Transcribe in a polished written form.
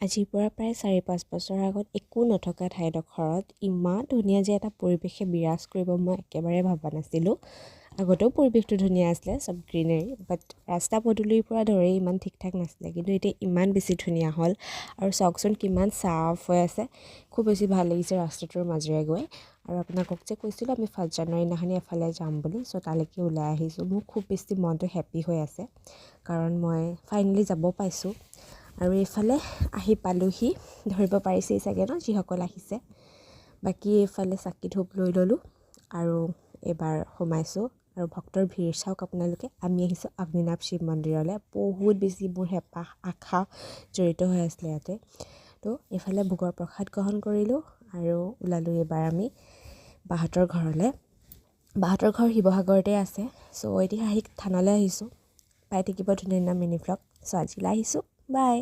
আজিৰ পৰা প্ৰায় 4-5 বছৰৰ আগত একো নথকা ঠাইডোখৰত ইমান ধুনীয়া যে এটা পৰিৱেশে বিৰাজ কৰিব, মই একেবাৰে ভবা নাছিলোঁ। আগতেও পৰিৱেশটো ধুনীয়া আছিলে, চব গ্ৰীনেৰী, বাট ৰাস্তা পদূলিৰ পৰা ধৰি ইমান ঠিক ঠাক নাছিলে। কিন্তু এতিয়া ইমান বেছি ধুনীয়া হ'ল আৰু চাওকচোন কিমান চাফ হৈ আছে। খুব বেছি ভাল লাগিছে ৰাস্তাটোৰ মাজেৰে গৈ। আৰু আপোনালোকক যে কৈছিলোঁ আমি 1 জানুৱাৰী দিনাখনি এফালে যাম বুলি, চ' তালৈকে ওলাই আহিছোঁ। মোৰ খুব বেছি মনটো হেপ্পী হৈ আছে, কাৰণ মই ফাইনেলি যাব পাইছোঁ। আৰু এইফালে আহি পালোহি, ধৰিব পাৰিছেই চাগে ন যিসকল আহিছে। বাকী এইফালে চাকি ধূপ লৈ ল'লোঁ আৰু এইবাৰ সোমাইছোঁ। আৰু ভক্তৰ ভিৰ চাওক আপোনালোকে। আমি আহিছোঁ অগ্নিনাভ শিৱ মন্দিৰলৈ। বহুত বেছি মোৰ হেঁপাহ, আশা জড়িত হৈ আছিলে ইয়াতে। তো এইফালে ভোগৰ প্ৰসাদ গ্ৰহণ কৰিলোঁ আৰু ওলালোঁ এইবাৰ আমি বাহঁতৰ ঘৰলৈ। বাহঁতৰ ঘৰ শিৱসাগৰতে আছে। চ' এতিয়া আহি থানলৈ আহিছোঁ। পাই থাকিব ধুনীয়া ধুনীয়া মিনি ভ্লগ। চ' আজিলৈ আহিছোঁ, বাই।